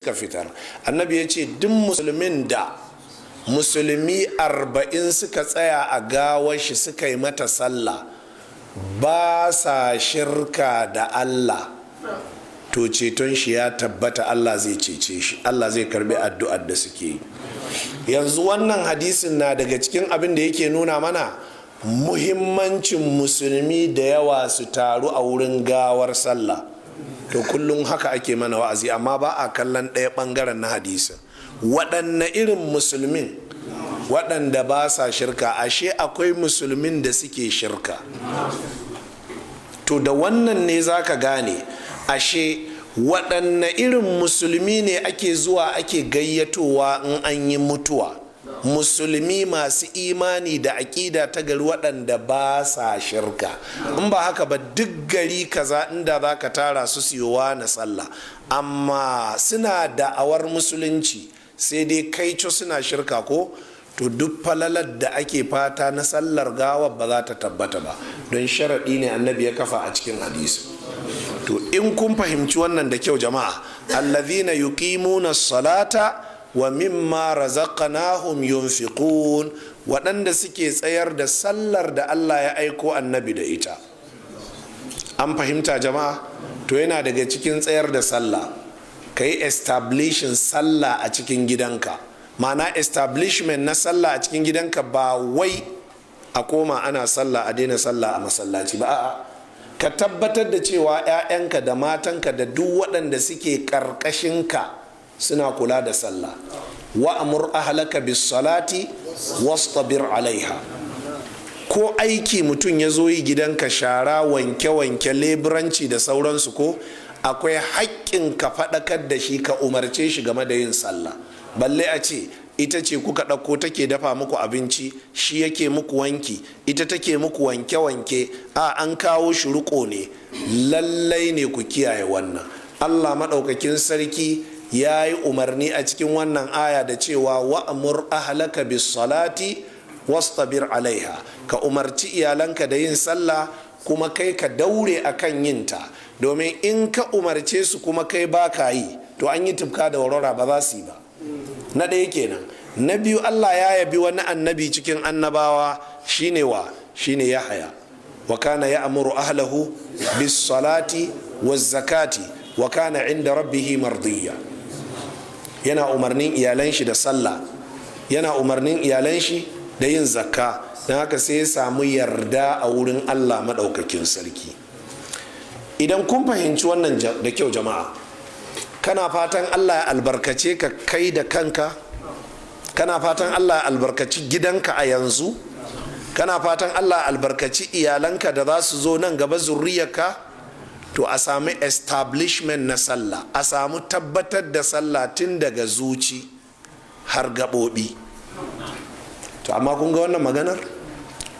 Suka fitar. Annabi ya ce duk musulmin da musulmi 40 suka tsaya a gawar shi suka yi mata sallah, ba sa shirka da Allah, to ceton shi ya tabbata. Allah zai cece shi, Allah zai karbi addu'ar da suke yi. Yanzu wannan hadisin na daga cikin abin da yake nuna mana muhimmancin musulmi da yawa su taru a wurin gawar sallah. To kullum haka ake mana wa'azi, amma ba a kallon ɗaya ɓangaren na hadisin. Waɗanne irin musulmin? Waɗanda ba sa shirka. Ashe akwai musulmin da suke shirka. To da wannan ne za ka gane ashe waɗanne irin musulmi ne ake zuwa ake gayyatowa in an yi mutuwa. Musulmi masu imani da aƙida ta gari, waɗanda ba sa shirka. In ba haka ba, duk gari kaza inda za ka tara su siyowa na sallah, amma suna da'awar musulunci, sai dai kaico suna shirka ko, to duk falalar da ake fata na sallar gawa ba za ta tabbata ba, don sharaɗi ne Annabi ya kafa a cikin hadisi. To in kun fahimci wannan da kyau, jama'a, allazina yuqimuna salata wa mimma razaqnahum yunfiqun, waɗanda suke tsayar da sallar da Allah ya aiko Annabi da ita. An fahimta, jama'a? To yana daga cikin tsayar da sallah ka yi establishing sallah a cikin gidanka. Ma'ana, establishment na sallah a cikin gidanka ba wai a koma ana sallah a daina sallah a masallaci ba. A'a, ka tabbatar da cewa 'ya'yanka da matanka da duk waɗanda suke ƙarƙashinka suna kula da sallah. Wa'mur ahlaka bis salati wastabir alaiha. Ko aiki mutum ya zo yi gidanka, shara, wanke-wanke, leburanci da sauransu, ko akwai haƙƙin ka faɗakar da shi, ka umarce shi game da yin sallah. Balle a ce ita ce kuka ɗauko take dafa muku abinci, shi yake muku wanki, ita take muku wanke-wanke, a an kawo shi riko ne. Lallai ne ku kiyaye wannan. Allah maɗaukakin sarki ya yi umarni a cikin wannan aya da cewa wa'mur ahlaka bis salati wastabir alaiha. Ka umarci iyalanka da yin sallah, kuma kai ka daure akan yinta, domin in ka umarce su kuma kai ba ka yi, to an yi tufka da warwara, ba za su yi ba. Na ɗaya kenan. Na biyu, Allah ya yabi wani annabi cikin annabawa. Shine wa? Shine Yahaya. Wa kana ya'muru ahlahu bis salati waz zakati wa kana inda rabbihi mardiya. Yana umarnin iyalan shi da sallah, yana umarnin iyalan shi da yin zakka, don haka sai ya samu yarda a wurin Allah maɗaukakin sarki. Idan kun fahimci wannan da kyau, jama'a, kana fatan Allah ya albarkace ka kai da kanka, kana fatan Allah ya albarkaci gidanka a yanzu, kana fatan Allah ya albarkaci iyalanka da za su zo nan gaba, zurriyarka, to a sami establishment na sallah, a samu tabbatar da sallah tun daga zuci har gaɓoɓi. To amma kun ga wannan maganar,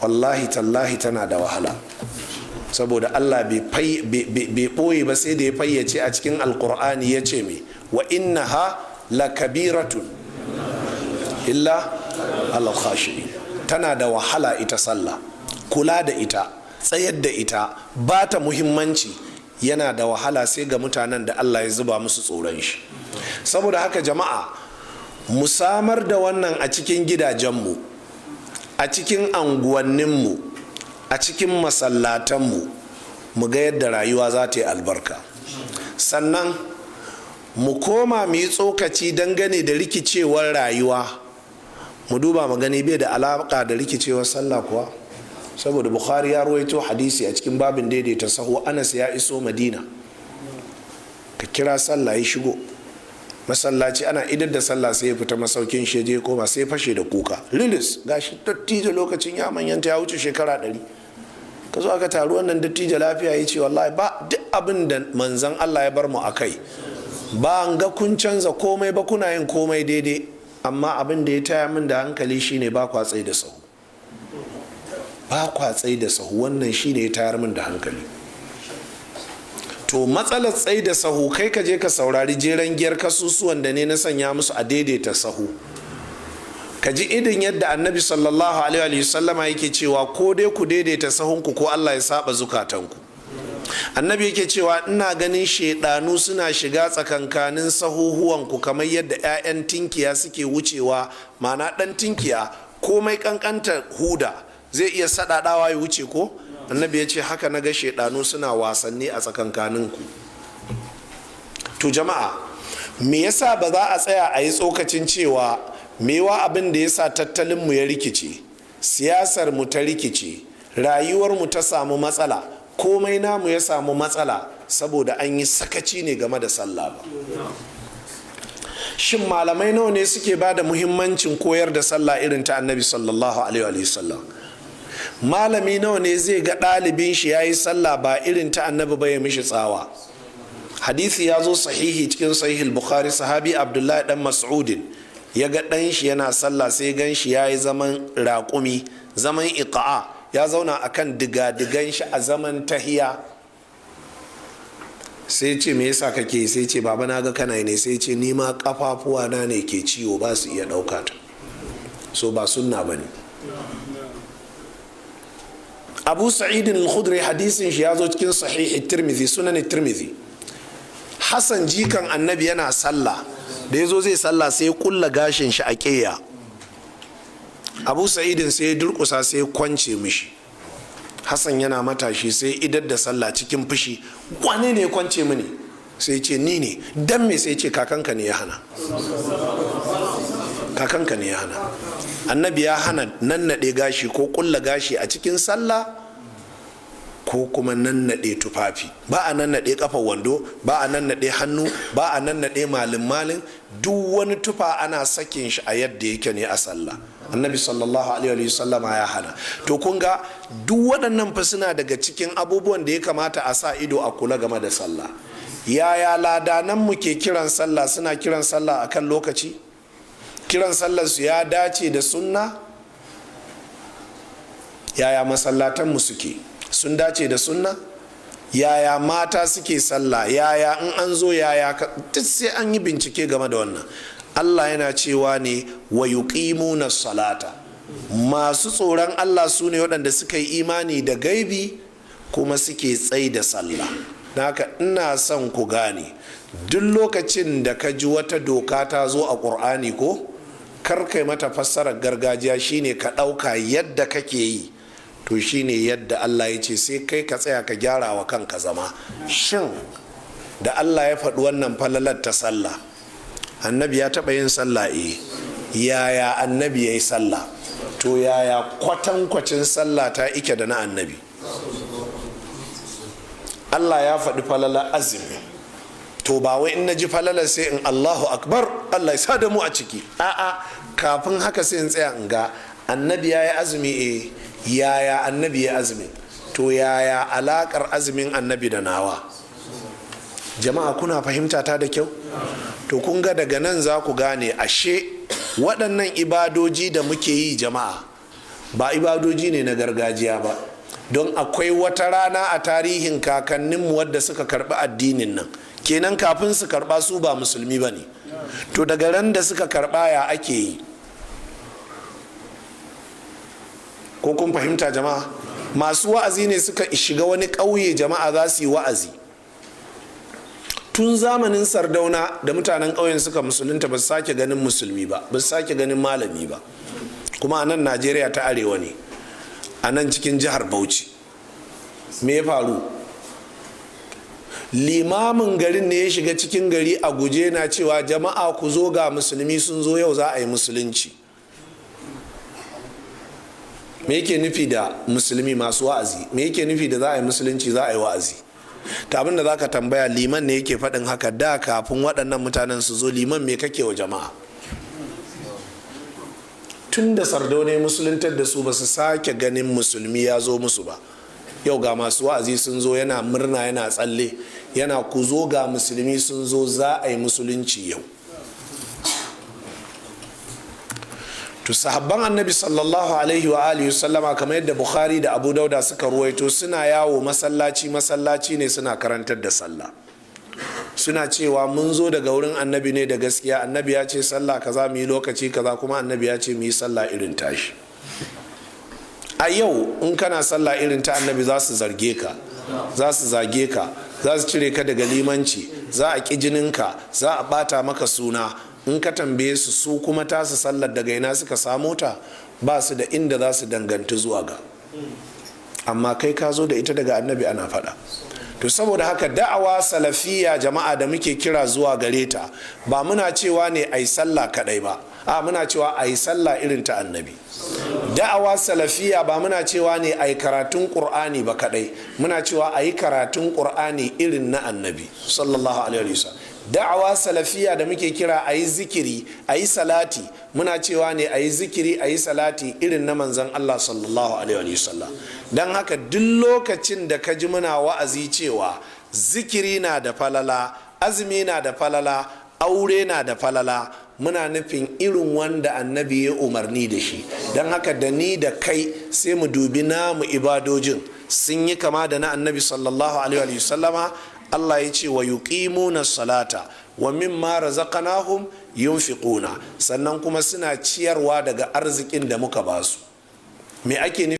wallahi tallahi tana da wahala, saboda Allah bai ɓoye ba, sai da ya fayyace a cikin Alkur'ani. Ya ce mai wa innaha lakabiratun illa alal khashi'in. Tana da wahala ita sallah. Kula da ita, tsayar da ita, ba ta muhimmanci, yana da wahala sai ga mutanen da Allah ya zuba musu tsoron shi. Saboda haka, jama'a, mu samar da wannan a cikin gidajenmu, a cikin anguwanninmu, a cikin masallatanmu, mu ga yadda rayuwa za ta yi albarka. Sannan mu koma mu yi tsokaci dangane da rikicewar rayuwa. Mu duba mu gani, bai da alaka da rikicewar sallah kuwa? Saboda Bukhari ya ruwaito hadisi a cikin babin daidaita sahu. Anas ya iso Madina, ka kira sallah, ya shigo masallaci, ana idar da sallah sai ya fita masaukin shi, je koma sai fashe da kuka lilis. Gashi dattijo, lokacin ya manyanta, ya wuce shekara 100. Ka zo aka taru, wannan dattijo lafiya? Ya ce wallahi ba duk abin da manzan Allah ya bar mu a kai, ba an ga kun canza komai ba, kuna yin komai daidai, amma abin da ya taya min da hankali shine ba kwa tsai da sahu, ba kwa tsai da sahu. Wannan shine ya tayar min da hankali. To matsalar tsai da sahu, kai ka je ka saurari jeren giyar kasusuwan da ne na sanya musu a daidaita sahu, ka ji idin yadda Annabi sallallahu alaihi sallama yake cewa ko dai ku daidaita sahunku ko Allah ya saba zukatanku. Annabi yake cewa ina ganin shaidanu suna shiga tsakankanin sahuhuwanku kamar yadda 'ya'yan tinkiya suke wucewa. Ma'ana ɗan tinkiya komai kankantar huda zai iya saɗaɗawa ya wuce ko? Annabi ya ce haka na ga shaidanu suna wasanni a tsakankaninku. To jama'a, me yasa ba za a tsaya a yi tsokacin cewa mewa abin da yasa tattalinmu ya rikice, siyasar mu ta rikice, rayuwar mu ta samu matsala, komai namu ya samu matsala, saboda an yi sakaci ne game da sallah ba? Shin malamai nawa ne suke ba da muhimmancin koyar da sallah irin ta Annabi sallallahu alaihi wasallam? Malami nawa ne zai ga ɗalibin shi ya yi sallah ba irin ta Annabi ba ya mishi tsawa? Hadisi ya zo sahihi cikin Sahih Bukhari. Sahabi Abdullahi dan Mas'udin ya ga ɗan shi yana sallah, sai gan shi ya yi zaman raƙumi, zaman iqa'a, ya zauna akan diga-digan shi a zaman tahiya. Sai ce, "Me yasa kake?" Sai ce, "Baba, na ga kana ne." Sai ce, "Ni ma kafafuwa na ne ke ciwo, ba su iya ɗauka ta." So ba sunna ba ne. Abu Sa'idin al-Khudri, hadisin shi ya zo cikin Sahihi Tirmidhi, Sunan Tirmidhi. Hassan jikan Annabi yana sallah, da ya zo zai sallah sai ya kulla gashin shi a ƙeya. Abu Sa'idin sai ya durkusa sai ya kwance mishi. Hassan yana matashi, sai idar da sallah cikin fushi. "Wane ne ya kwance mini?" Sai ce, "Ni ne." "Dan me?" Sai ce, "Kakanka ne ya hana, kakanka ne ya hana." Annabi ya hana nannaɗe gashi ko kulla gashi a cikin sallah ko kuma nannaɗe tufafi. Ba a nannaɗe kafar wando, ba a nannaɗe hannu, ba a nannaɗe malin malin. Duk wani tufa ana sakin shi a yadda yake ne a sallah. Annabi sallallahu alaihi wasallama ya hana. To kun ga duk waɗannan fa suna daga cikin abubuwan da ya kamata a sa ido a kula game da sallah. Yaya ladanan mu ke kiran sallah? Suna kiran sallah akan lokaci? Kiran sallar su ya dace da sunna? Yaya masallatan mu suke? Sun dace da sunna? Yaya mata suke sallah? Yaya in an zo, yaya? Duk sai an yi bincike game da wannan. Allah yana cewa ne, "Wa yuqimuna salata." Masu tsoron Allah su ne waɗanda suka yi imani da gaibi kuma suke tsai da sallah. Haka ina son ku gane, duk lokacin da ka ji wata doka ta zo a Ƙur'ani ko, kar kai mata fassarar gargajiya. Shine ka ɗauka yadda kake yi to shine yadda Allah ya ce. Sai kai ka tsaya ka gyara wa kanka zama. Shin da Allah ya faɗi wannan falalar ta sallah, Annabi ya taɓa yin sallah? Eh. Yaya Annabi ya yi sallah? To yaya kwatankwacin sallah ta ike da na Annabi? Allah ya faɗi falalar azumi. To ba wai in na ji falalar sai in "Allahu akbar, Allah ya sa da mu a ciki." A'a, kafin haka sai in tsaya in ga, Annabi ya yi azumi? Eh. Yaya Annabi ya azumi? To yaya alakar azumin Annabi da nawa? Jama'a, kuna fahimta ta da kyau? To kun ga daga nan za ku gane ashe waɗannan ibadoji da muke yi, jama'a, ba ibadoji ne na gargajiya ba. Don akwai wata rana a tarihin kakanninmu wadda suka karɓi addinin nan. Kenan kafin su karɓa su ba musulmi ba ne. To daga ran da suka karɓa, ya ake yi? Ko kun fahimta, jama'a? Masu wa'azi ne suka shiga wani ƙauye, jama'a, za su yi wa'azi. Tun zamanin Sardauna da mutanen ƙauyen suka musulunta, ba su sake ganin musulmi ba, ba su sake ganin malami ba. Kuma a nan Najeriya ta Arewa ne, a nan cikin jihar Bauchi. Me ya faru? Limamin garin ne ya shiga cikin gari a guje na cewa, "Jama'a, ku zo, ga musulmi sun zo, yau za a yi musulunci." Me yake nufi da musulmi? Masu wa'azi. Me yake nufi da za a yi musulunci, za a yi wa'azi? Ta abin da za ka tambaya, liman ne yake faɗin haka, da kafin waɗannan mutanen su zo, liman, me kake wa jama'a? Tun da Sardauna musuluntar da su, ba su sake ganin musulmi ya zo musu ba. Yau ga masu wa'azi sun zo, yana murna, yana tsalle, yana, "Ku zo, ga musulmi sun zo, za a yi musulunci yau." To sahabban Annabi sallallahu alaihi wa alihi sallama, kamar yadda Bukhari da Abu Dauda suka ruwaito, suna yawo masallaci masallaci ne suna karantar da sallah. Suna cewa, "Mun zo daga wurin Annabi ne da gaskiya. Annabi ya ce sallah kaza mu yi lokaci kaza, kuma Annabi ya ce mu yi sallah irin tashi." A yau in kana sallah irin ta Annabi, za su zarge ka. Za su zage ka, za su cire ka daga limanci, za a ƙi jininka, za a ɓata maka suna. In ka tambaye su, su kuma tasu sallar daga ina suka samo ta? Ba su da inda za su danganci zuwa ga. Amma kai ka zo da ita daga Annabi, ana faɗa. To, saboda haka da'awa Salafiya, jama'a, da muke kira zuwa gare ta, ba muna cewa ne a yi sallah kadai ba, a muna cewa a yi sallah irin ta Annabi. Da'awa Salafiya ba muna cewa ne a yi karatun Ƙur'ani ba kadai, muna cewa a yi karatun Ƙur'ani irin na Annabi sallallahu alaihi wasallam. Da'awa Salafiya da muke kira a yi zikiri, a yi salati, muna cewa ne a yi zikiri, a yi salati irin na Manzan Allah sallallahu alaihi wasallam. Don haka duk lokacin da ka ji muna wa'azi cewa zikiri na da falala, azumi na da falala, aure na da falala, muna nufin irin wanda Annabi ya umarni da shi. Don haka da ni da kai sai mu dubi namu ibadojin, sun yi kama da na Annabi sallallahu alaihi wasallama? Allah ya ce wa yuqimuna salata wa mimma razaqnahum yunfiquna. Sannan kuma suna ciyarwa daga arzikin da muka basu. Me ake nufi?